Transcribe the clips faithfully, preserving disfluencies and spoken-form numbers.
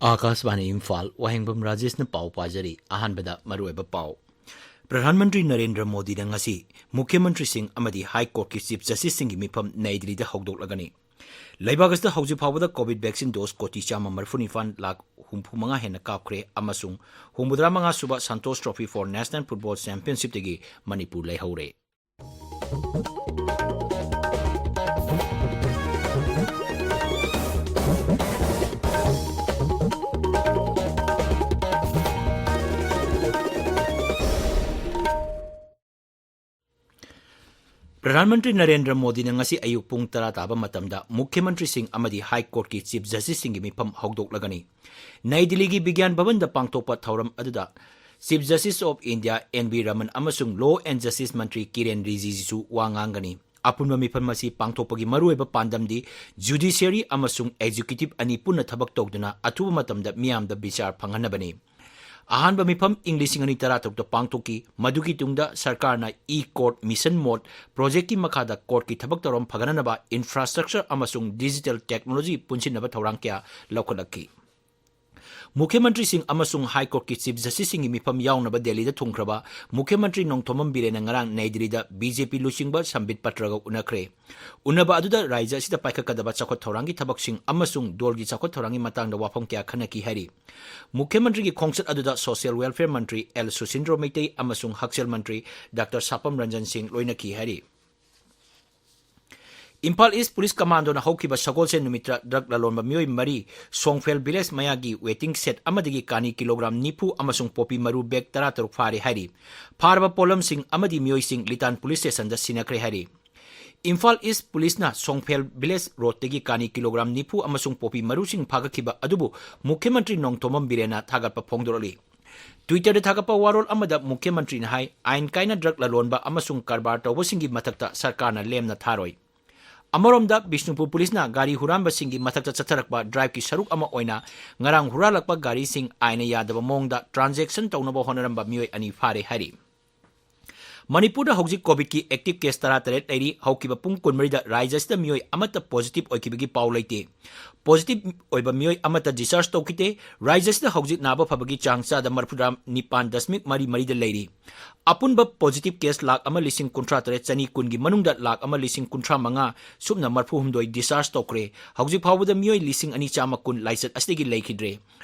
ꯑꯥꯀꯥꯁꯕꯥꯅꯤ ꯏꯝꯐꯥꯜ, ꯋꯥꯍꯦꯡꯕꯝ ꯔꯥꯖꯦꯁꯅ ꯄꯥꯎ ꯄꯥꯖꯔꯤ꯫ ꯑꯍꯥꯟꯕꯗ ꯃꯔꯨꯑꯣꯏꯕ ꯄꯥꯎ꯫ ꯄ꯭ꯔꯙꯥꯟ ꯃꯟꯇ꯭ꯔꯤ ꯅꯔꯦꯟꯗ꯭ꯔ ꯃꯣꯗꯤꯅ ꯉꯁꯤ ꯃꯨꯈ꯭ꯌ ꯃꯟꯇ꯭ꯔꯤꯁꯤꯡ ꯑꯃꯗꯤ ꯍꯥꯏ ꯀꯣꯔꯠꯀꯤ ꯆꯤꯐ ꯖꯁꯇꯤꯁꯁꯤꯡꯒꯤ ꯃꯤꯐꯝ ꯅꯩ ꯗꯤꯜꯂꯤꯗ ꯍꯧꯗꯣꯛꯂꯒꯅꯤ꯫ ꯂꯩꯕꯥꯛ ꯑꯁꯤꯗ ꯍꯧꯖꯤꯛ ꯐꯥꯎꯕꯗ ꯀꯣꯚꯤꯗ ꯚꯦꯛꯁꯤꯟ ꯗꯣꯁ ꯀꯣꯇꯤ ꯆꯥꯝꯃ ꯃꯔꯤꯐꯨ ꯅꯤꯄꯥꯟ ꯂꯥꯈ ꯍꯨꯝꯐꯨ ꯃꯉꯥ ꯍꯦꯟꯅ ꯀꯥꯞꯈ꯭ꯔꯦ ꯑꯃꯁꯨꯡ ꯍꯨꯝꯐꯨꯇꯔꯥ ꯃꯉꯥ ꯁꯨꯕ Santosh trophy for national football ꯆꯦꯝꯄꯤꯌꯟꯁꯤꯞꯇꯒꯤ ꯃꯅꯤꯄꯨꯔ ꯂꯩꯍꯧꯔꯦ꯫ ꯄ꯭ꯔꯙꯥꯟ ꯃꯟꯇ꯭ꯔꯤ ꯅꯔꯦꯟꯗ꯭ꯔ ꯃꯣꯗꯤꯅ ꯉꯁꯤ ꯑꯌꯨꯛ ꯄꯨꯡ ꯇꯔꯥ ꯇꯥꯕ ꯃꯇꯝꯗ ꯃꯨꯈ꯭ꯌ ꯃꯟꯇ꯭ꯔꯤꯁꯤꯡ ꯑꯃꯗꯤ ꯍꯥꯏ ꯀꯣꯔꯠꯀꯤ ꯆꯤꯐ ꯖꯁꯇꯤꯁꯁꯤꯡꯒꯤ ꯃꯤꯐꯝ ꯍꯧꯗꯣꯛꯂꯒꯅꯤ꯫ ꯅꯩ ꯗꯤꯜꯂꯤꯒꯤ ꯕꯤꯒ꯭ꯌꯥꯟ ꯚꯕꯟꯗ ꯄꯥꯡꯊꯣꯛꯄ ꯊꯧꯔꯝ ꯑꯗꯨꯗ chief justice of India N B Raman ꯑꯃꯁꯨꯡ ꯂꯣ ꯑꯦꯟ ꯖꯁꯇꯤꯁ ꯃꯟꯇ꯭ꯔꯤ ꯀꯤꯔꯦꯟ ꯔꯤꯖꯤꯖꯨꯁꯨ ꯋꯥ ꯉꯥꯡꯒꯅꯤ꯫ ꯑꯄꯨꯟꯕ ꯃꯤꯐꯝ ꯑꯁꯤ ꯄꯥꯡꯊꯣꯛꯄꯒꯤ ꯃꯔꯨꯑꯣꯏꯕ ꯄꯥꯟꯗꯝꯗꯤ ꯖꯨꯗꯤꯁꯤꯌꯔꯤ ꯑꯃꯁꯨꯡ ꯑꯦꯛꯖꯤꯀ꯭ꯌꯨꯇꯤꯚ ꯑꯅꯤ ꯄꯨꯟꯅ ꯊꯕꯛ ꯇꯧꯗꯨꯅ ꯑꯊꯨꯕ ꯃꯇꯝꯗ ꯃꯤꯌꯥꯝꯗ ꯕꯤꯆꯥꯔ ꯐꯪꯍꯟꯅꯕꯅꯤ꯫ ꯑꯍꯥꯟꯕ ꯃꯤꯐꯝ ꯏꯪ ꯂꯤꯁꯤꯡ ꯑꯅꯤ ꯇꯔꯥꯇꯔꯨꯛꯇ ꯄꯥꯡꯊꯣꯛꯈꯤ꯫ ꯃꯗꯨꯒꯤ ꯇꯨꯡꯗ ꯁꯔꯀꯥꯔꯅ ꯏ ꯀꯣꯔꯠ ꯃꯤꯁꯟ ꯃꯣꯗ ꯄ꯭ꯔꯣꯖꯦꯛꯀꯤ ꯃꯈꯥꯗ ꯀꯣꯔꯠꯀꯤ ꯊꯕꯛ ꯊꯧꯔꯝ ꯐꯒꯠꯅꯅꯕ ꯏꯟꯐ꯭ꯔꯥꯁ꯭ꯇ꯭ꯔꯛꯆꯔ ꯑꯃꯁꯨꯡ ꯗꯤꯖꯤꯇꯦꯜ ꯇꯦꯛꯅꯣꯂꯣꯖꯤ ꯄꯨꯟꯁꯤꯟꯅꯕ ꯊꯧꯔꯥꯡ ꯀꯌꯥ ꯂꯧꯈꯠꯂꯛꯈꯤ꯫ ꯃꯨꯈ꯭ꯌ ꯃꯟꯇ꯭ꯔꯤꯁꯤꯡ ꯑꯃꯁꯨꯡ ꯍꯥꯏ ꯀꯣꯔꯠꯀꯤ ꯆꯤꯐ ꯖꯁꯇꯤꯁꯁꯤꯡꯒꯤ ꯃꯤꯐꯝ ꯌꯥꯎꯅꯕ ꯗꯦꯜꯂꯤꯗ ꯊꯨꯡꯈ꯭ꯔꯕ ꯃꯨꯈ꯭ꯌ ꯃꯟꯇ꯭ꯔꯤ ꯅꯣꯡꯊꯣꯝꯕꯝ ꯕꯤꯔꯦꯟꯅ ꯉꯔꯥꯡ ꯅꯩ ꯗꯤꯜꯂꯤꯗ ꯕꯤ ꯖꯦ ꯄꯤ ꯂꯨꯆꯤꯡꯕ ꯁꯝꯕꯤꯠ ꯄꯇ꯭ꯔꯒ ꯎꯅꯈ꯭ꯔꯦ꯫ ꯎꯅꯕ ꯑꯗꯨꯗ ꯔꯥꯖ꯭ꯌ ꯑꯁꯤꯗ ꯄꯥꯏꯈꯠꯀꯗꯕ ꯆꯥꯎꯈꯠ ꯊꯧꯔꯥꯡꯒꯤ ꯊꯕꯛꯁꯤꯡ ꯑꯃꯁꯨꯡ ꯗꯣꯜꯒꯤ ꯆꯥꯎꯈꯠ ꯊꯧꯔꯥꯡꯒꯤ ꯃꯇꯥꯡꯗ ꯋꯥꯐꯝ ꯀꯌꯥ ꯈꯟꯅꯈꯤ ꯍꯥꯏꯔꯤ꯫ ꯃꯨꯈ꯭ꯌ ꯃꯟꯇ꯭ꯔꯤꯒꯤ ꯈꯣꯡꯆꯠ ꯑꯗꯨꯗ ꯁꯣꯁꯤꯌꯦꯜ ꯋꯦꯜꯐꯤꯌꯔ ꯃꯟꯇ꯭ꯔꯤ ꯑꯦꯜ ꯁꯨꯁꯤꯟꯗ꯭ꯔꯣ ꯃꯩꯇꯩ ꯑꯃꯁꯨꯡ ꯍꯛꯁꯦꯜ ꯃꯟꯇ꯭ꯔꯤ ꯗꯥꯛꯇꯔ ꯁꯥꯄꯝ ꯔꯟꯖꯟ ꯁꯤꯡ ꯂꯣꯏꯅꯈꯤ ꯍꯥꯏꯔꯤ꯫ ꯏꯝꯐꯥꯜ ꯏꯁ ꯄꯨꯂꯤꯁ ꯀꯃꯥꯟꯗꯣꯅ ꯍꯧꯈꯤꯕ ꯁꯒꯣꯜꯁꯦꯟ ꯅꯨꯃꯤꯠꯇ ꯗ꯭ꯔꯒ ꯂꯂꯣꯟꯕ ꯃꯤꯑꯣꯏ ꯃꯔꯤ ꯁꯣꯡꯐꯦꯜ ꯚꯤꯂꯦꯖ ꯃꯌꯥꯒꯤ ꯋꯦꯇꯤꯡ ꯁꯦꯠ ꯑꯃꯗꯒꯤ ꯀꯥꯅꯤ ꯀꯤꯂꯣꯒ꯭ꯔꯥꯝ ꯅꯤꯐꯨ ꯑꯃꯁꯨꯡ ꯄꯣꯄꯤ ꯃꯔꯨ ꯕꯦꯒ ꯇꯔꯥꯇꯔꯨꯛ ꯐꯥꯔꯦ ꯍꯥꯏꯔꯤ꯫ ꯐꯥꯔꯕ ꯄꯣꯠꯂꯝꯁꯤꯡ ꯑꯃꯗꯤ ꯃꯤꯑꯣꯏꯁꯤꯡ ꯂꯤꯇꯥꯟ ꯄꯨꯂꯤꯁ ꯁ꯭ꯇꯦꯁꯟꯗ ꯁꯤꯟꯅꯈ꯭ꯔꯦ ꯍꯥꯏꯔꯤ꯫ ꯏꯝꯐꯥꯜ ꯏꯁ ꯄꯨꯂꯤꯁꯅ ꯁꯣꯡꯐꯦꯜ ꯚꯤꯂꯦꯖ ꯔꯣꯗꯇꯒꯤ ꯀꯥꯅꯤ ꯀꯤꯂꯣꯒ꯭ꯔꯥꯝ ꯅꯤꯐꯨ ꯑꯃꯁꯨꯡ ꯄꯣꯄꯤ ꯃꯔꯨꯁꯤꯡ ꯐꯥꯒꯠꯈꯤꯕ ꯑꯗꯨꯕꯨ ꯃꯨꯈ꯭ꯌ ꯃꯟꯇ꯭ꯔꯤ ꯅꯣꯡꯊꯣꯝꯕꯝ ꯕꯤꯔꯦꯟꯅ ꯊꯥꯒꯠꯄ ꯐꯣꯡꯗꯣꯔꯛꯂꯤ꯫ ꯇ꯭ꯋꯤꯇꯔꯗ ꯊꯥꯒꯠꯄ ꯋꯥꯔꯣꯜ ꯑꯃꯗ ꯃꯨꯈ꯭ꯌ ꯃꯟꯇ꯭ꯔꯤꯅ ꯍꯥꯏ, ꯑꯥꯏꯟ ꯀꯥꯏꯅ ꯗ꯭ꯔꯒ ꯂꯂꯣꯟꯕ ꯑꯃꯁꯨꯡ ꯀꯔꯕꯥꯔ ꯇꯧꯕꯁꯤꯡꯒꯤ ꯃꯊꯛꯇ ꯁꯔꯀꯥꯔꯅ ꯂꯦꯝꯅ ꯊꯥꯔꯣꯏ꯫ ꯑꯃꯔꯣꯝꯗ, ꯕꯤꯁꯅꯨꯄꯨꯔ ꯄꯨꯂꯤꯁꯅ ꯒꯥꯔꯤ ꯍꯨꯔꯥꯟꯕꯁꯤꯡꯒꯤ ꯃꯊꯛꯇ ꯆꯠꯊꯔꯛꯄ ꯗ꯭ꯔꯥꯏꯚꯀꯤ ꯁꯔꯨꯛ ꯑꯃ ꯑꯣꯏꯅ ꯉꯔꯥꯡ ꯍꯨꯔꯥꯜꯂꯛꯄ ꯒꯥꯔꯤꯁꯤꯡ ꯑꯥꯏꯟꯅ ꯌꯥꯗꯕ ꯃꯑꯣꯡꯗ ꯇ꯭ꯔꯥꯟꯖꯦꯛꯁꯟ ꯇꯧꯅꯕ ꯍꯣꯠꯅꯔꯝꯕ ꯃꯤꯑꯣꯏ ꯑꯅꯤ ꯐꯥꯔꯦ ꯍꯥꯏꯔꯤ꯫ ꯃꯅꯤꯄꯨꯔꯗ ꯍꯧꯖꯤꯛ COVID-ꯀꯤ active case ꯇꯔꯥꯇꯔꯦꯠ ꯂꯩꯔꯤ꯫ ꯍꯧꯈꯤꯕ ꯄꯨꯡ ꯀꯨꯟꯃꯔꯤꯗ ꯔꯥꯖ꯭ꯌ ꯑꯁꯤꯗ ꯃꯤꯑꯣꯏ ꯑꯃꯠꯇ positive ꯑꯣꯏꯈꯤꯕꯒꯤ ꯄꯥꯎ ꯂꯩꯇꯦ꯫ Positive ꯑꯣꯏꯕ ꯃꯤꯑꯣꯏ ꯑꯃꯠꯇ discharge ꯇꯧꯈꯤꯗꯦ꯫ ꯔꯥꯖ꯭ꯌ ꯑꯁꯤꯗ ꯍꯧꯖꯤꯛ ꯅꯥꯕ ꯐꯕꯒꯤ ꯆꯥꯡ ꯆꯥꯗ ꯃꯔꯤꯐꯨꯇꯔꯥ ꯅꯤꯄꯥꯟ ꯗꯁꯃꯤꯛ ꯃꯔꯤ ꯃꯔꯤꯗ ꯂꯩꯔꯤ꯫ ꯑꯄꯨꯟꯕ positive case ꯂꯥꯈ ꯑꯃ ꯂꯤꯁꯤꯡ ꯀꯨꯟꯊ꯭ꯔꯥ ꯇꯔꯦꯠ ꯆꯅꯤ ꯀꯨꯟꯒꯤ ꯃꯅꯨꯡꯗ ꯂꯥꯈ ꯑꯃ ꯂꯤꯁꯤꯡ ꯀꯨꯟꯊ꯭ꯔꯥ ꯃꯉꯥ ꯁꯨꯞꯅ ꯃꯔꯤꯐꯨꯍꯨꯝꯗꯣꯏ discharge ꯇꯧꯈ꯭ꯔꯦ꯫ ꯍꯧꯖꯤꯛ ꯐꯥꯎꯕꯗ ꯃꯤꯑꯣꯏ ꯂꯤꯁꯤꯡ ꯑꯅꯤ ꯆꯥꯝꯃ ꯀꯨꯟ ꯂꯥꯏꯆꯠ ꯑꯁꯤꯗꯒꯤ ꯂꯩꯈꯤꯗ꯭ꯔꯦ꯫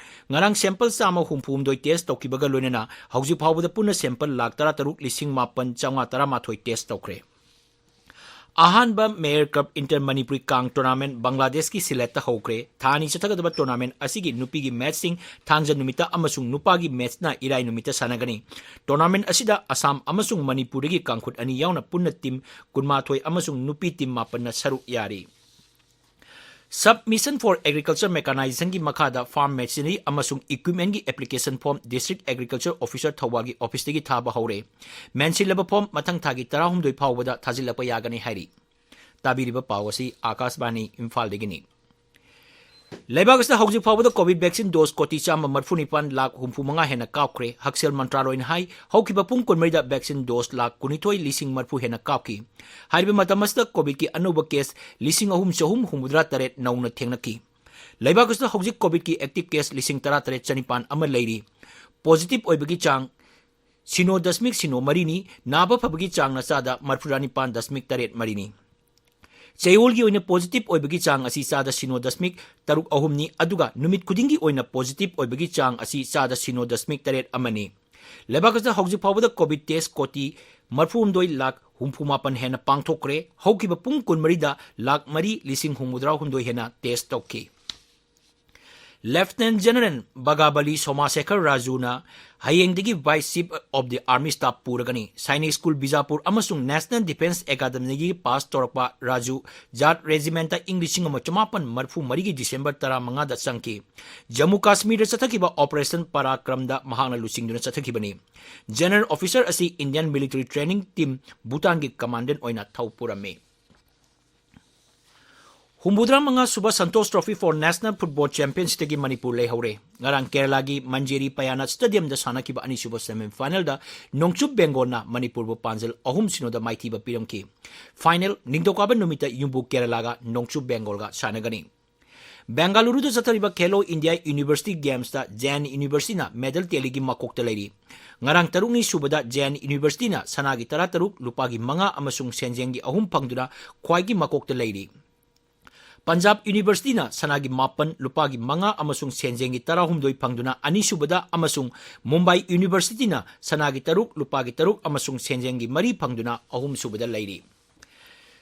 ꯉꯔꯥꯡ sample ꯆꯥꯝꯃ ꯍꯨꯝꯐꯨꯍꯨꯝꯗꯣꯏ test ꯇꯧꯈꯤꯕꯒ ꯂꯣꯏꯅꯅ ꯍꯧꯖꯤꯛ ꯐꯥꯎꯕꯗ ꯄꯨꯟꯅ sample ꯂꯥꯈ ꯇꯔꯥꯇꯔꯨꯛ ꯂꯤꯁꯤꯡ ꯃꯥꯄꯟ ꯆꯥꯝꯃꯉꯥ ꯇꯔꯥꯃꯥꯊꯣꯏ test ꯇꯧꯈ꯭ꯔꯦ꯫ ꯑꯍꯥꯟꯕ Mayor Cup Inter Manipuri ꯀꯥꯡ tournament ꯕꯪꯒ꯭ꯂꯥꯗꯦꯁꯀꯤ ꯁꯤꯂꯦꯠꯇ ꯍꯧꯈ꯭ꯔꯦ꯫ ꯊꯥ ꯑꯅꯤ ꯆꯠꯊꯒꯗꯕ tournament ꯑꯁꯤꯒꯤ ꯅꯨꯄꯤꯒꯤ matchꯁꯤꯡ ꯊꯥꯡꯖ ꯅꯨꯃꯤꯠꯇ ꯑꯃꯁꯨꯡ ꯅꯨꯄꯥꯒꯤ matchꯅ ꯏꯔꯥꯏ ꯅꯨꯃꯤꯠꯇ ꯁꯥꯟꯅꯒꯅꯤ꯫ Tournament ꯑꯁꯤꯗ ꯑꯁꯥꯝ ꯑꯃꯁꯨꯡ ꯃꯅꯤꯄꯨꯔꯗꯒꯤ ꯀꯥꯡꯈꯨꯠ ꯑꯅꯤ ꯌꯥꯎꯅ ꯄꯨꯟꯅ team ꯀꯨꯟꯃꯥꯊꯣꯏ ꯑꯃꯁꯨꯡ ꯅꯨꯄꯤ team ꯃꯥꯄꯟꯅ ꯁꯔꯨꯛ ꯌꯥꯔꯤ꯫ Submission for Agriculture Mechanizationꯒꯤ ꯃꯈꯥꯗ farm machinery ꯑꯃꯁꯨꯡ equipmentꯀꯤ application form District Agriculture Officer ꯊꯧꯕꯥꯜꯒꯤ officeꯇꯒꯤ ꯊꯥꯕ ꯍꯧꯔꯦ꯫ ꯃꯦꯟꯁꯤꯜꯂꯕ form ꯃꯊꯪ ꯊꯥꯒꯤ ꯇꯔꯥꯍꯨꯝꯗꯣꯏ ꯐꯥꯎꯕꯗ ꯊꯥꯖꯤꯜꯂꯛꯄ ꯌꯥꯒꯅꯤ ꯍꯥꯏꯔꯤ꯫ ꯇꯥꯕꯤꯔꯤꯕ ꯄꯥꯎ ꯑꯁꯤ ꯑꯥꯀꯥꯁꯕꯥꯅꯤ ꯏꯝꯐꯥꯜꯗꯒꯤꯅꯤ꯫ ꯂꯩꯕꯥꯛ ꯑꯁꯤꯗ ꯍꯧꯖꯤꯛ ꯐꯥꯎꯕꯗ COVID vaccine dose ꯀꯣꯇꯤ ꯆꯥꯝꯃ ꯃꯔꯤꯐꯨ ꯅꯤꯄꯥꯟ ꯂꯥꯈ ꯍꯨꯝꯐꯨ ꯃꯉꯥ ꯍꯦꯟꯅ ꯀꯥꯞꯈ꯭ꯔꯦ꯫ ꯍꯛꯁꯦꯜ ꯃꯟꯇ꯭ꯔꯥꯂꯣꯏꯅ ꯍꯥꯏ, ꯍꯧꯈꯤꯕ ꯄꯨꯡ ꯀꯨꯟꯃꯔꯤꯗ vaccine dose ꯂꯥꯈ ꯀꯨꯟꯅꯤꯊꯣꯏ ꯂꯤꯁꯤꯡ ꯃꯔꯤꯐꯨ ꯍꯦꯟꯅ ꯀꯥꯞꯈꯤ꯫ ꯍꯥꯏꯔꯤꯕ ꯃꯇꯝ ꯑꯁꯤꯗ COVIDꯀꯤ ꯑꯅꯧꯕ case ꯂꯤꯁꯤꯡ ꯑꯍꯨꯝ ꯆꯍꯨꯝ ꯍꯨꯝꯐꯨꯇꯔꯥ ꯇꯔꯦꯠ ꯅꯧꯅ ꯊꯦꯡꯅꯈꯤ꯫ ꯂꯩꯕꯥꯛ ꯑꯁꯤꯗ ꯍꯧꯖꯤꯛ COVIDꯀꯤ active case ꯂꯤꯁꯤꯡ ꯇꯔꯥꯇꯔꯦꯠ ꯆꯅꯤꯄꯥꯟ ꯑꯃ ꯂꯩꯔꯤ꯫ Positive ꯑꯣꯏꯕꯒꯤ ꯆꯥꯡ ꯁꯤꯅꯣ ꯗꯁꯃꯤꯛ ꯁꯤꯅꯣ ꯃꯔꯤꯅꯤ, ꯅꯥꯕ ꯐꯕꯒꯤ ꯆꯥꯡꯅ ꯆꯥꯗ ꯃꯔꯤꯐꯨꯇꯔꯥ ꯅꯤꯄꯥꯟ ꯗꯁꯃꯤꯛ ꯇꯔꯦꯠ ꯃꯔꯤꯅꯤ꯫ ꯆꯌꯣꯜꯒꯤ ꯑꯣꯏꯅ positive ꯑꯣꯏꯕꯒꯤ ꯆꯥꯡ ꯑꯁꯤ ꯆꯥꯗ ꯁꯤꯅꯣ ꯗꯁꯃꯤꯛ ꯇꯔꯨꯛ ꯑꯍꯨꯝꯅꯤ, ꯑꯗꯨꯒ ꯅꯨꯃꯤꯠ ꯈꯨꯗꯤꯡꯒꯤ ꯑꯣꯏꯅ positive ꯑꯣꯏꯕꯒꯤ ꯆꯥꯡ ꯑꯁꯤ ꯆꯥꯗ ꯁꯤꯅꯣ ꯗꯁꯃꯤꯛ ꯇꯔꯦꯠ ꯑꯃꯅꯤ꯫ ꯂꯩꯕꯥꯛ ꯑꯁꯤꯗ ꯍꯧꯖꯤꯛ ꯐꯥꯎꯕꯗ COVID test ꯀꯣꯇꯤ ꯃꯔꯤꯐꯨꯍꯨꯝꯗꯣꯏ ꯂꯥꯈ ꯍꯨꯝꯐꯨ ꯃꯥꯄꯟ ꯍꯦꯟꯅ ꯄꯥꯡꯊꯣꯛꯈ꯭ꯔꯦ꯫ ꯍꯧꯈꯤꯕ ꯄꯨꯡ ꯀꯨꯟꯃꯔꯤꯗ ꯂꯥꯈ ꯃꯔꯤ ꯂꯤꯁꯤꯡ ꯍꯨꯝꯐꯨꯇꯔꯥ ꯍꯨꯝꯗꯣꯏ ꯍꯦꯟꯅ test ꯇꯧꯈꯤ꯫ Lieutenant General ꯕꯒꯥꯕꯂꯤ ꯁꯣꯃꯥꯁꯦꯈꯔ ꯔꯥꯖꯨꯅ ꯍꯌꯦꯡꯗꯒꯤ Vice Chief of the Army Staff ꯄꯨꯔꯒꯅꯤ꯫ ꯁꯥꯏꯅꯤꯛ ꯁ꯭ꯀꯨꯜ ꯕꯤꯖꯥꯄꯨꯔ ꯑꯃꯁꯨꯡ National Defence Academyꯗꯒꯤ pass ꯇꯧꯔꯛꯄ ꯔꯥꯖꯨ ꯖꯥꯠ Regimentꯇ ꯏꯪ ꯂꯤꯁꯤꯡ ꯑꯃ ꯆꯃꯥꯄꯟ ꯃꯔꯤꯐꯨ ꯃꯔꯤꯒꯤ December ꯇꯔꯥꯃꯉꯥꯗ ꯆꯪꯈꯤ꯫ ꯖꯝꯃꯨ ꯀꯥꯁꯃꯤꯔꯗ ꯆꯠꯊꯈꯤꯕ Operation Parakramꯗ ꯃꯍꯥꯛꯅ ꯂꯨꯆꯤꯡꯗꯨꯅ ꯆꯠꯊꯈꯤꯕꯅꯤ꯫ General Officer ꯑꯁꯤ Indian Military Training Team ꯚꯨꯇꯥꯟꯒꯤ Commandant ꯑꯣꯏꯅ ꯊꯧ ꯄꯨꯔꯝꯃꯤ꯫ ꯍꯨꯝꯐꯨꯇꯔꯥ ꯃꯉꯥ ꯁꯨꯕ Santosh Trophy for National Football Championshipꯇꯒꯤ Manipur ꯂꯩꯍꯧꯔꯦ꯫ ꯉꯔꯥꯡ ꯀꯦꯔꯂꯥꯒꯤ ꯃꯟꯖꯦꯔꯤ ꯄꯌꯥꯅꯥꯠ Stadiumꯗ ꯁꯥꯟꯅꯈꯤꯕ ꯑꯅꯤꯁꯨꯕ semifinalꯗ ꯅꯣꯡꯆꯨꯞ ꯕꯦꯡꯒꯣꯜꯅ ꯃꯅꯤꯄꯨꯔꯕꯨ ꯄꯥꯟꯖꯜ ꯑꯍꯨꯝ ꯁꯤꯅꯣꯗ ꯃꯥꯏꯊꯤꯕ ꯄꯤꯔꯝꯈꯤ꯫ Final ꯅꯤꯡꯊꯧꯀꯥꯕ ꯅꯨꯃꯤꯠꯇ ꯌꯨꯝꯕꯨ ꯀꯦꯔꯂꯥꯒ ꯅꯣꯡꯆꯨꯞ ꯕꯦꯡꯒꯣꯜꯒ ꯁꯥꯟꯅꯒꯅꯤ꯫ ꯕꯦꯡꯒꯥꯂꯨꯔꯨꯗ ꯆꯠꯊꯔꯤꯕ Khelo India University Gamesꯇ Jain Universityꯅ medal tallyꯒꯤ ꯃꯀꯣꯛꯇ ꯂꯩꯔꯤ꯫ ꯉꯔꯥꯡ ꯇꯔꯨꯛꯅꯤ ꯁꯨꯕꯗ Jain Universityꯅ ꯁꯅꯥꯒꯤ ꯇꯔꯥꯇꯔꯨꯛ, ꯂꯨꯄꯥꯒꯤ ꯃꯉꯥ ꯑꯃꯁꯨꯡ ꯁꯦꯟꯖꯦꯡꯒꯤ ꯑꯍꯨꯝ ꯐꯪꯗꯨꯅ ꯈ꯭ꯋꯥꯏꯒꯤ ꯃꯀꯣꯛꯇ ꯂꯩꯔꯤ꯫ Punjab Universityꯅ ꯁꯅꯥꯒꯤ ꯃꯥꯄꯟ, ꯂꯨꯄꯥꯒꯤ ꯃꯉꯥ ꯑꯃꯁꯨꯡ ꯁꯦꯟꯖꯦꯡꯒꯤ ꯇꯔꯥꯍꯨꯝꯗꯣꯏ ꯐꯪꯗꯨꯅ ꯑꯅꯤꯁꯨꯕꯗ ꯑꯃꯁꯨꯡ Mumbai Universityꯅ ꯁꯅꯥꯒꯤ ꯇꯔꯨꯛ, ꯂꯨꯄꯥꯒꯤ ꯇꯔꯨꯛ ꯑꯃꯁꯨꯡ ꯁꯦꯟꯖꯦꯡꯒꯤ ꯃꯔꯤ ꯐꯪꯗꯨꯅ ꯑꯍꯨꯝꯁꯨꯕꯗ ꯂꯩꯔꯤ꯫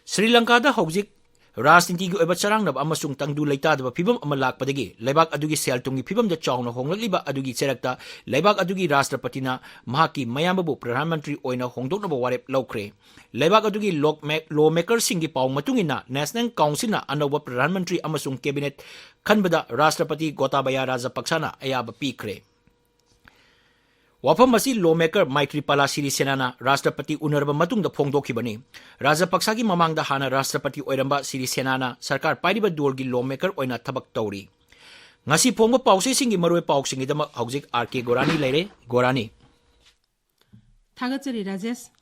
ꯁ꯭ꯔꯤ ꯂꯪꯀꯥꯗ ꯍꯧꯖꯤꯛ ꯔꯥꯖꯅꯤꯇꯤꯒꯤ ꯑꯣꯏꯕ ꯆꯔꯥꯡꯅꯕ ꯑꯃꯁꯨꯡ ꯇꯪꯗꯨ ꯂꯩꯇꯥꯗꯕ ꯐꯤꯕꯝ ꯑꯃ ꯂꯥꯛꯄꯗꯒꯤ ꯂꯩꯕꯥꯛ ꯑꯗꯨꯒꯤ ꯁꯦꯜ ꯊꯨꯝꯒꯤ ꯐꯤꯕꯝꯗ ꯆꯥꯎꯅ ꯍꯣꯡꯂꯛꯂꯤꯕ ꯑꯗꯨꯒꯤ ꯆꯩꯔꯛꯇ ꯂꯩꯕꯥꯛ ꯑꯗꯨꯒꯤ ꯔꯥꯁꯇ꯭ꯔꯄꯇꯤꯅ ꯃꯍꯥꯛꯀꯤ ꯃꯌꯥꯝꯕꯕꯨ ꯄ꯭ꯔꯙꯥꯟ ꯃꯟꯇ꯭ꯔꯤ ꯑꯣꯏꯅ ꯍꯣꯡꯗꯣꯛꯅꯕ ꯋꯥꯔꯦꯞ ꯂꯧꯈ꯭ꯔꯦ꯫ ꯂꯩꯕꯥꯛ ꯑꯗꯨꯒꯤ ꯂꯣꯛꯃꯦ-, ꯂꯣ ꯃꯦꯀꯔꯁꯤꯡꯒꯤ ꯄꯥꯎ ꯃꯇꯨꯡ ꯏꯟꯅ, National Councilꯅ ꯑꯅꯧꯕ ꯄ꯭ꯔꯙꯥꯟ ꯃꯟꯇ꯭ꯔꯤ ꯑꯃꯁꯨꯡ cabinet ꯈꯟꯕꯗ ꯔꯥꯁꯇ꯭ꯔꯄꯇꯤ ꯒꯣꯇꯥꯕꯌꯥ ꯔꯥꯖꯄꯛꯁꯥꯅ ꯑꯌꯥꯕ ꯄꯤꯈ꯭ꯔꯦ꯫ ꯋꯥꯐꯝ ꯑꯁꯤ ꯂꯣ ꯃꯦꯀꯔ ꯃꯥꯏꯇ꯭ꯔꯤꯄꯥꯂꯥ ꯁꯤꯔꯤꯁꯦꯅꯥꯅ ꯔꯥꯁꯇ꯭ꯔꯄꯇꯤ ꯎꯅꯔꯕ ꯃꯇꯨꯡꯗ ꯐꯣꯡꯗꯣꯛꯈꯤꯕꯅꯤ꯫ ꯔꯥꯖꯄꯛꯁꯥꯒꯤ ꯃꯃꯥꯡꯗ ꯍꯥꯟꯅ ꯔꯥꯁꯇ꯭ꯔꯄꯇꯤ ꯑꯣꯏꯔꯝꯕ ꯁꯤꯔꯤꯁꯦꯅꯥꯅ ꯁꯔꯀꯥꯔ ꯄꯥꯏꯔꯤꯕ ꯗꯣꯜꯒꯤ ꯂꯣ ꯃꯦꯀꯔ ꯑꯣꯏꯅ ꯊꯕꯛ ꯇꯧꯔꯤ꯫ ꯉꯁꯤ ꯐꯣꯡꯕ ꯄꯥꯎꯆꯦꯁꯤꯡꯒꯤ ꯃꯔꯨꯑꯣꯏꯕ ꯄꯥꯎꯁꯤꯡꯒꯤꯗꯃꯛ ꯍꯧꯖꯤꯛ R K ꯒꯣꯔꯥꯅꯤ ꯂꯩꯔꯦ꯫ ꯒꯣꯔꯥꯅꯤ꯫ ꯊꯥꯒꯠꯆꯔꯤ ꯔꯥꯖꯦꯁ꯫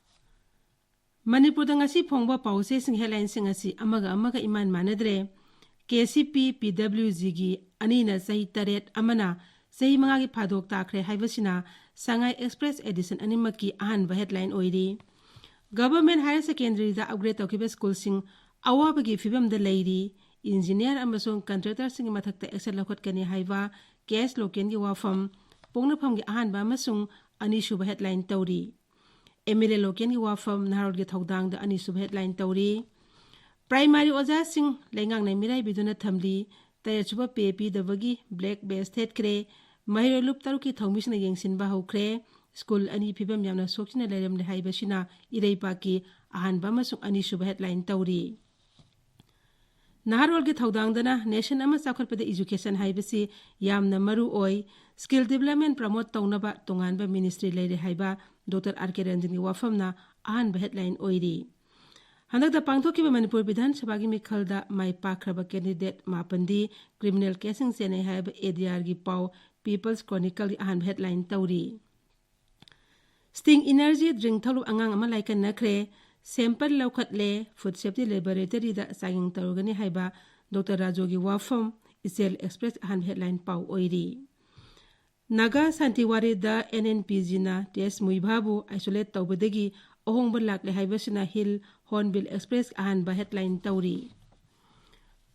ꯃꯅꯤꯄꯨꯔꯗ ꯉꯁꯤ ꯐꯣꯡꯕ ꯄꯥꯎꯆꯦꯁꯤꯡ headlineꯁꯤꯡ ꯑꯁꯤ ꯑꯃꯒ ꯑꯃꯒ ꯏꯃꯥꯟ ꯃꯥꯟꯅꯗ꯭ꯔꯦ꯫ K C P P W Gꯒꯤ ꯑꯅꯤꯅ ꯆꯍꯤ ꯇꯔꯦꯠ, ꯑꯃꯅ ꯆꯍꯤ ꯃꯉꯥꯒꯤ ꯐꯥꯗꯣꯛ ꯇꯥꯈ꯭ꯔꯦ ꯍꯥꯏꯕꯁꯤꯅ ꯁꯉꯥꯏ Express edition ꯑꯅꯤꯃꯛꯀꯤ ꯑꯍꯥꯟꯕ headline ꯑꯣꯏꯔꯤ꯫ Government Higher Secondaryꯗ upgrade ꯇꯧꯈꯤꯕ schoolꯁꯤꯡ ꯑꯋꯥꯕꯒꯤ ꯐꯤꯕꯝꯗ ꯂꯩꯔꯤ꯫ Engineer ꯑꯃꯁꯨꯡ contractorꯁꯤꯡꯒꯤ ꯃꯊꯛꯇ action ꯂꯧꯈꯠꯀꯅꯤ ꯍꯥꯏꯕ K S ꯂꯣꯀꯦꯟꯒꯤ ꯋꯥꯐꯝ ꯄꯣꯛꯅꯐꯝꯒꯤ ꯑꯍꯥꯟꯕ ꯑꯃꯁꯨꯡ ꯑꯅꯤꯁꯨꯕ headline ꯇꯧꯔꯤ꯫ M L A ꯂꯣꯀꯦꯟꯒꯤ ꯋꯥꯐꯝ ꯅꯍꯥꯔꯣꯜꯒꯤ ꯊꯧꯗꯥꯡꯗ ꯑꯅꯤꯁꯨꯕ headline ꯇꯧꯔꯤ꯫ Primary ꯑꯣꯖꯥꯁꯤꯡ ꯂꯩꯉꯥꯛꯅ ꯃꯤꯔꯥꯏꯕꯤꯗꯨꯅ ꯊꯝꯂꯤ꯫ ꯇꯔꯦꯠꯁꯨꯕ pay ꯄꯤꯗꯕꯒꯤ black badge ꯊꯦꯠꯈ꯭ꯔꯦ꯫ ꯃꯍꯩꯔꯣꯏ ꯂꯨꯞ ꯇꯔꯨꯛꯀꯤ ꯊꯧꯃꯤꯁꯤꯡꯅ ꯌꯦꯡꯁꯤꯟꯕ ꯍꯧꯈ꯭ꯔꯦ꯫ School ꯑꯅꯤ ꯐꯤꯕꯝ ꯌꯥꯝꯅ ꯁꯣꯛꯆꯤꯟꯅ ꯂꯩꯔꯝꯂꯦ ꯍꯥꯏꯕꯁꯤꯅ ꯏꯔꯩꯄꯥꯛꯀꯤ ꯑꯍꯥꯟꯕ ꯑꯃꯁꯨꯡ ꯑꯅꯤꯁꯨꯕ headline ꯇꯧꯔꯤ꯫ ꯅꯍꯥꯔꯣꯜꯒꯤ ꯊꯧꯗꯥꯡꯗꯅ nation ꯑꯃ ꯆꯥꯎꯈꯠꯄꯗ education ꯍꯥꯏꯕꯁꯤ ꯌꯥꯝꯅ ꯃꯔꯨ ꯑꯣꯏ꯫ Skill development promote ꯇꯧꯅꯕ ꯇꯣꯉꯥꯟꯕ ministry ꯂꯩꯔꯦ ꯍꯥꯏꯕ Doctor R K ꯔꯟꯖꯟꯒꯤ ꯋꯥꯐꯝꯅ ꯑꯍꯥꯟꯕ headline ꯑꯣꯏꯔꯤ꯫ ꯍꯟꯗꯛꯇ ꯄꯥꯡꯊꯣꯛꯈꯤꯕ ꯃꯅꯤꯄꯨꯔ ꯕꯤꯙꯥꯟ ꯁꯚꯥꯒꯤ ꯃꯤꯈꯜꯗ ꯃꯥꯏ ꯄꯥꯛꯈ꯭ꯔꯕ ꯀꯦꯟꯗꯤꯗꯦꯠ ꯃꯥꯄꯟꯗꯤ ꯀ꯭ꯔꯤꯃꯤꯅꯦꯜ ꯀꯦꯁꯁꯤꯡ ꯆꯦꯟꯅꯩ ꯍꯥꯏꯕ ꯑꯦ ꯗꯤ ꯑꯥꯔꯒꯤ ꯄꯥꯎ ꯄꯤꯄꯜꯁ ꯀ꯭ꯔꯣꯅꯤꯀꯜꯒꯤ ꯑꯍꯥꯟꯕ ꯍꯦꯗꯂꯥꯏꯟ ꯇꯧꯔꯤ꯫ ꯁ꯭ꯇꯤꯡ ꯏꯅꯔꯖꯤ ꯗ꯭ꯔꯤꯡ ꯊꯛꯂꯨꯕ ꯑꯉꯥꯡ ꯑꯃ ꯂꯥꯏꯀꯟꯅꯈ꯭ꯔꯦ꯫ ꯁꯦꯝꯄꯜ ꯂꯧꯈꯠꯂꯦ꯫ ꯐꯨꯗ ꯁꯦꯐꯇꯤ ꯂꯦꯕꯣꯔꯦꯇꯔꯤꯗ ꯆꯥꯡꯌꯦꯡ ꯇꯧꯔꯒꯅꯤ ꯍꯥꯏꯕ ꯗꯣꯛꯇꯔ ꯔꯥꯖꯨꯒꯤ ꯋꯥꯐꯝ ꯏꯆꯦꯜ ꯑꯦꯛꯁꯄ꯭ꯔꯦꯁ ꯑꯍꯥꯟꯕ ꯍꯦꯗꯂꯥꯏꯟ ꯄꯥꯎ ꯑꯣꯏꯔꯤ꯫ ꯅꯥꯒꯥ ꯁꯥꯟꯇꯤꯋꯥꯔꯤꯗ ꯑꯦꯟ ꯑꯦꯟ ꯄꯤ ꯖꯤꯅ ꯇꯦꯖ ꯃꯨꯏꯚꯥꯕꯨ ꯑꯥꯏꯁꯣꯂꯦꯠ ꯇꯧꯕꯗꯒꯤ ꯑꯍꯣꯡꯕ ꯂꯥꯛꯂꯦ ꯍꯥꯏꯕꯁꯤꯅ ꯍꯤꯜ ꯍꯣꯔꯟꯕꯤꯜ ꯑꯦꯛꯁꯄ꯭ꯔꯦꯁ ꯑꯍꯥꯟꯕ ꯍꯦꯗꯂꯥꯏꯟ ꯇꯧꯔꯤ꯫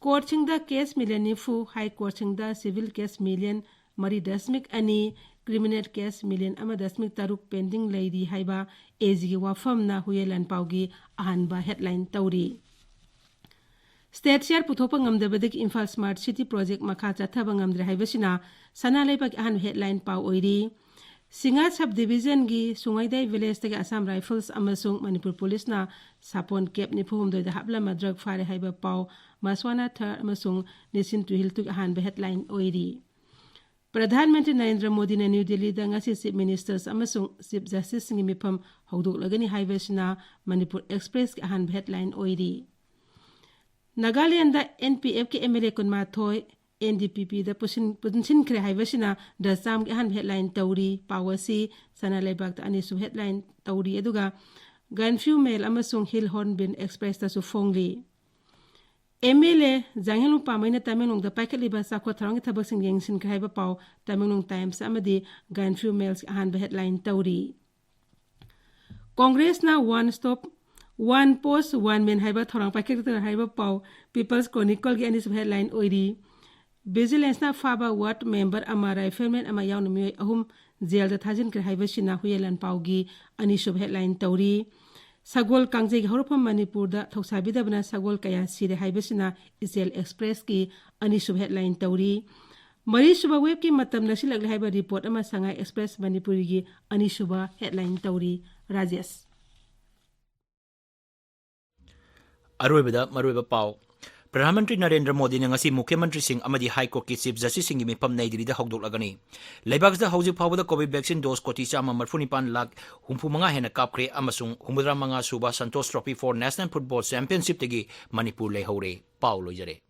ꯀꯣꯔꯠꯁꯤꯡꯗ ꯀꯦꯁ ꯃꯤꯂꯤꯌꯟ ꯅꯤꯐꯨ, ꯍꯥꯏ ꯀꯣꯔꯠꯁꯤꯡꯗ ꯁꯤꯚꯤꯜ ꯀꯦꯁ ꯃꯤꯂꯤꯌꯟ ꯃꯔꯤ ꯗꯁꯃꯤꯛ ꯑꯅꯤ, ꯀ꯭ꯔꯤꯃꯤꯅꯦꯜ ꯀꯦꯁ ꯃꯤꯂꯤꯌꯟ ꯑꯃ ꯗꯁꯃꯤꯛ ꯇꯔꯨꯛ ꯄꯦꯟꯗꯤꯡ ꯂꯩꯔꯤ ꯍꯥꯏꯕ ꯑꯦ ꯖꯤꯒꯤ ꯋꯥꯐꯝꯅ ꯍꯨꯌꯦꯟ ꯂꯥꯟꯄꯥꯎꯒꯤ ꯑꯍꯥꯟꯕ ꯍꯦꯗꯂꯥꯏꯟ ꯇꯧꯔꯤ꯫ ꯁ꯭ꯇꯦꯠ ꯁꯤꯌꯥꯔ ꯄꯨꯊꯣꯛꯄ ꯉꯝꯗꯕꯗꯒꯤ ꯏꯝꯐꯥꯜ ꯁ꯭ꯃꯥꯔꯠ ꯁꯤꯇꯤ ꯄ꯭ꯔꯣꯖꯦꯛ ꯃꯈꯥ ꯆꯠꯊꯕ ꯉꯝꯗ꯭ꯔꯦ ꯍꯥꯏꯕꯁꯤꯅ ꯁꯅꯥ ꯂꯩꯕꯥꯛꯀꯤ ꯑꯍꯥꯟꯕ ꯍꯦꯗꯂꯥꯏꯟ ꯄꯥꯎ ꯑꯣꯏꯔꯤ꯫ ꯁꯤꯡꯉꯥ ꯁꯕ ꯗꯤꯕꯤꯖꯟꯒꯤ ꯁꯨꯡꯉꯥꯏꯗꯥꯏ ꯚꯤꯂꯦꯖꯇꯒꯤ ꯑꯁꯥꯝ ꯔꯥꯏꯐꯜꯁ ꯑꯃꯁꯨꯡ ꯃꯅꯤꯄꯨꯔ ꯄꯨꯂꯤꯁꯅ ꯁꯥꯄꯣꯟ ꯀꯦꯞ ꯅꯤꯐꯨ ꯍꯨꯝꯗꯣꯏꯗ ꯍꯥꯞꯂꯝꯕ ꯗ꯭ꯔꯒ ꯐꯥꯔꯦ ꯍꯥꯏꯕ ꯄꯥꯎ ꯃꯁꯋꯥꯅꯥ ꯊꯔ ꯑꯃꯁꯨꯡ ꯅꯤꯁꯤꯟ ꯇꯨꯍꯤꯜꯇꯨꯒꯤ ꯑꯍꯥꯟꯕ ꯍꯦꯗꯂꯥꯏꯟ ꯑꯣꯏꯔꯤ꯫ ꯄ꯭ꯔꯙꯥꯟ ꯃꯟꯇ꯭ꯔꯤ ꯅꯔꯦꯟꯗ꯭ꯔ ꯃꯣꯗꯤꯅ ꯅ꯭ꯌꯨ ꯗꯤꯜꯂꯤꯗ ꯉꯁꯤ ꯆꯤꯐ ꯃꯤꯅꯤꯁꯇꯔꯁ ꯑꯃꯁꯨꯡ ꯆꯤꯐ ꯖꯁꯇꯤꯁꯁꯤꯡꯒꯤ ꯃꯤꯐꯝ ꯍꯧꯗꯣꯛꯂꯒꯅꯤ ꯍꯥꯏꯕꯁꯤꯅ ꯃꯅꯤꯄꯨꯔ ꯑꯦꯛꯁꯄ꯭ꯔꯦꯁꯀꯤ ꯑꯍꯥꯟꯕ ꯍꯦꯗꯂꯥꯏꯟ ꯑꯣꯏꯔꯤ꯫ ꯅꯥꯒꯥꯂꯦꯟꯗ ꯑꯦꯟ ꯄꯤ ꯑꯦꯐꯀꯤ ꯑꯦꯝ ꯑꯦꯜ ꯑꯦ ꯀꯨꯟꯃꯥꯊꯣꯏ, ꯑꯦꯟ ꯗꯤ ꯄꯤ ꯄꯤꯗ ꯄꯨꯁꯤꯟ-, ꯄꯨꯟꯁꯤꯟꯈ꯭ꯔꯦ ꯍꯥꯏꯕꯁꯤꯅ ꯗ ꯆꯥꯝꯒꯤ ꯑꯍꯥꯟꯕ ꯍꯦꯗꯂꯥꯏꯟ ꯇꯧꯔꯤ꯫ ꯄꯥꯎ ꯑꯁꯤ ꯁꯅꯥ ꯂꯩꯕꯥꯛꯇ ꯑꯅꯤꯁꯨꯕ ꯍꯦꯗꯂꯥꯏꯟ ꯇꯧꯔꯤ꯫ ꯑꯗꯨꯒ ꯒꯥꯏꯟꯐ꯭ꯌꯨ ꯃꯦꯜ ꯑꯃꯁꯨꯡ ꯍꯤꯜ ꯍꯣꯔꯟꯕꯤꯜ ꯑꯦꯛꯁꯄ꯭ꯔꯦꯁꯇꯁꯨ ꯐꯣꯡꯂꯤ꯫ ꯑꯦꯝ ꯑꯦꯜ ꯑꯦ ꯖꯥꯡꯍꯦꯟꯂꯨꯡ ꯄꯥꯃꯩꯅ ꯇꯃꯦꯡꯂꯣꯡꯗ ꯄꯥꯏꯈꯠꯂꯤꯕ ꯆꯥꯎꯈꯠ ꯊꯧꯔꯥꯡꯒꯤ ꯊꯕꯛꯁꯤꯡ ꯌꯦꯡꯁꯤꯟꯈ꯭ꯔꯦ ꯍꯥꯏꯕ ꯄꯥꯎ ꯇꯃꯦꯡꯂꯣꯡ ꯇꯥꯏꯝꯁ ꯑꯃꯗꯤ ꯒꯥꯏꯟꯐ꯭ꯌꯨ ꯃꯦꯜꯁꯀꯤ ꯑꯍꯥꯟꯕ ꯍꯦꯗꯂꯥꯏꯟ ꯇꯧꯔꯤ꯫ ꯀꯣꯡꯒ꯭ꯔꯦꯁꯅ ꯋꯥꯟ ꯁ꯭ꯇꯣꯞ, ꯋꯥꯟ ꯄꯣꯁ, ꯋꯥꯟ ꯃꯦꯟ ꯍꯥꯏꯕ ꯊꯧꯔꯥꯡ ꯄꯥꯏꯈꯠꯀꯗꯧꯔꯦ ꯍꯥꯏꯕ ꯄꯥꯎ ꯄꯤꯄꯜꯁ ꯀ꯭ꯔꯣꯅꯤꯀꯜꯒꯤ ꯑꯅꯤꯁꯨꯕ ꯍꯦꯗꯂꯥꯏꯟ ꯑꯣꯏꯔꯤ꯫ ꯚꯤꯖꯤꯂꯦꯟꯁꯅ ꯐꯥꯕ ꯋꯥꯔꯗ ꯃꯦꯝꯕꯔ ꯑꯃ, ꯔꯥꯏꯐꯜꯃꯦꯟ ꯑꯃ ꯌꯥꯎꯅ ꯃꯤꯑꯣꯏ ꯑꯍꯨꯝ ꯖꯦꯜꯗ ꯊꯥꯖꯤꯟꯈ꯭ꯔꯦ ꯍꯥꯏꯕꯁꯤꯅ ꯍꯨꯌꯦꯟ ꯂꯥꯟꯄꯥꯎꯒꯤ ꯑꯅꯤꯁꯨꯕ ꯍꯦꯗꯂꯥꯏꯟ ꯇꯧꯔꯤ꯫ ꯁꯒꯣꯜ ꯀꯥꯡꯖꯩꯒꯤ ꯍꯧꯔꯛꯐꯝ ꯃꯅꯤꯄꯨꯔꯗ ꯊꯧꯁꯥꯕꯤꯗꯕꯅ ꯁꯒꯣꯜ ꯀꯌꯥ ꯁꯤꯔꯦ ꯍꯥꯏꯕꯁꯤꯅ ꯏꯆꯦꯜ ꯑꯦꯛꯁꯄ꯭ꯔꯦꯁꯀꯤ ꯑꯅꯤꯁꯨꯕ ꯍꯦꯗꯂꯥꯏꯟ ꯇꯧꯔꯤ꯫ ꯃꯔꯤꯁꯨꯕ ꯋꯦꯕꯀꯤ ꯃꯇꯝ ꯅꯛꯁꯤꯜꯂꯛꯂꯦ ꯍꯥꯏꯕ ꯔꯤꯄꯣꯔꯠ ꯑꯃ ꯁꯉꯥꯏ ꯑꯦꯛꯁꯄ꯭ꯔꯦꯁ ꯃꯅꯤꯄꯨꯔꯤꯒꯤ ꯑꯅꯤꯁꯨꯕ ꯍꯦꯗꯂꯥꯏꯟ ꯇꯧꯔꯤ꯫ ꯔꯥꯖꯦꯁ꯫ ꯑꯔꯣꯏꯕꯗ ꯃꯔꯨꯑꯣꯏꯕ ꯄꯥꯎ꯫ ꯄ꯭ꯔꯙꯥꯟ ꯃꯟꯇ꯭ꯔꯤ ꯅꯔꯦꯟꯗ꯭ꯔ ꯃꯣꯗꯤꯅ ꯉꯁꯤ ꯃꯨꯈ꯭ꯌ ꯃꯟꯇ꯭ꯔꯤꯁꯤꯡ ꯑꯃꯗꯤ ꯍꯥꯏ ꯀꯣꯔꯠꯀꯤ ꯆꯤꯐ ꯖꯁꯇꯤꯁꯁꯤꯡꯒꯤ ꯃꯤꯐꯝ ꯅꯩ ꯗꯤꯜꯂꯤꯗ ꯍꯧꯗꯣꯛꯂꯒꯅꯤ꯫ ꯂꯩꯕꯥꯛ ꯑꯁꯤꯗ ꯍꯧꯖꯤꯛ ꯐꯥꯎꯕꯗ ꯀꯣꯚꯤꯗ ꯚꯦꯛꯁꯤꯟ ꯗꯣꯁ ꯀꯣꯇꯤ ꯆꯥꯝꯃ ꯃꯔꯤꯐꯨ ꯅꯤꯄꯥꯟ ꯂꯥꯈ ꯍꯨꯝꯐꯨ ꯃꯉꯥ ꯍꯦꯟꯅ ꯀꯥꯞꯈ꯭ꯔꯦ ꯑꯃꯁꯨꯡ ꯍꯨꯝꯐꯨꯇꯔꯥ ꯃꯉꯥ ꯁꯨꯕ Santosh trophy for national football ꯆꯦꯝꯄꯤꯌꯟꯁꯤꯞꯇꯒꯤ ꯃꯅꯤꯄꯨꯔ ꯂꯩꯍꯧꯔꯦ꯫ ꯄꯥꯎ ꯂꯣꯏꯖꯔꯦ꯫